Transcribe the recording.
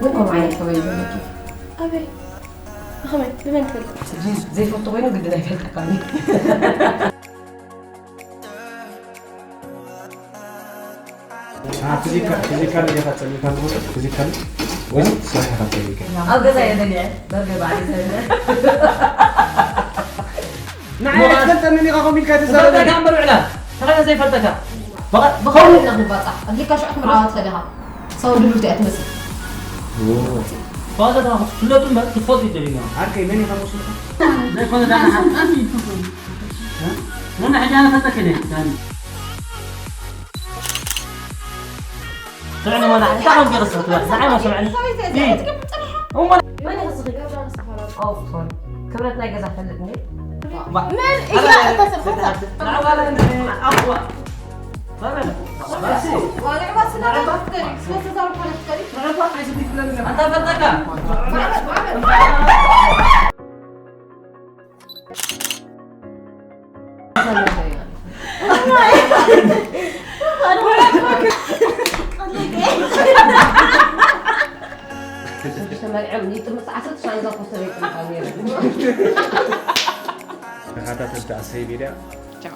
ከምኡ ዓይነት ከመይ ይብለኪ? ኣበይ? ብኸመይ? ብመን ትፈልጥ? ሕጂ ዘይፈቱ ኮይኑ ግድን ኣይፈልጠካን እዩ። ፊዚካል ፊዚካል ዲኻ ጸሚካ ንኾነ ፊዚካል ወይ ስራሕ ኢኻ ጸሚካ? ኣብ ገዛ እየ ደሊዐ፣ በርገ ባዕለይ ሰሪሐ። ንዓይ ኣይትፈልጠንን ኢኻ ከምኡ ኢልካ ትዛረበኒ። ዝፈልጠካ እምበር ውዕላ፣ ተኸለ ዘይፈልጠካ። ብኸ-፣ ብኸምኡ ብኸምኡ ኢና ክንባጻሕ። ኣድሊካ ሽዑ ክትምርዓዋ ትኽእል ኢኻ። ሰው ድሉት እያ ትመስል። ፋዘር ክትፍለጡ እምበር ክትፈልጡ ይደልዩና። ዓርከይ መን ኢኻ መስልካ? ዘይኮነ ዳና ሓ-፣ እ? ሮና ሕጂ ኣነ ፈልጠክ እየ፣ ዳኒ። ስምዕኒ ወላ፣ እንታይ ከም ገይርስ ክትበል? ንዓይ ማ ስምዕኒ። እ። እሞ መን ኢኻ ስኺ? ኦ፣ ሶሪ። ክብረት ናይ ገዛ ፈልጥ እንዴ? መን እያ እታ ሰብ? ንዓ ዋላ እንደ ኣዋ። ባበለ። ባሲ። ዋላ ዕባ ስለ ትፍከሪ፣ ስለ ተዛረብካ ትፍከሪ። ንዕባ ኣይስብክ ለምን? ኣንታ ፈልጠካ። ተኸታተልቲ ኣሰይ ሚድያ። ቻው።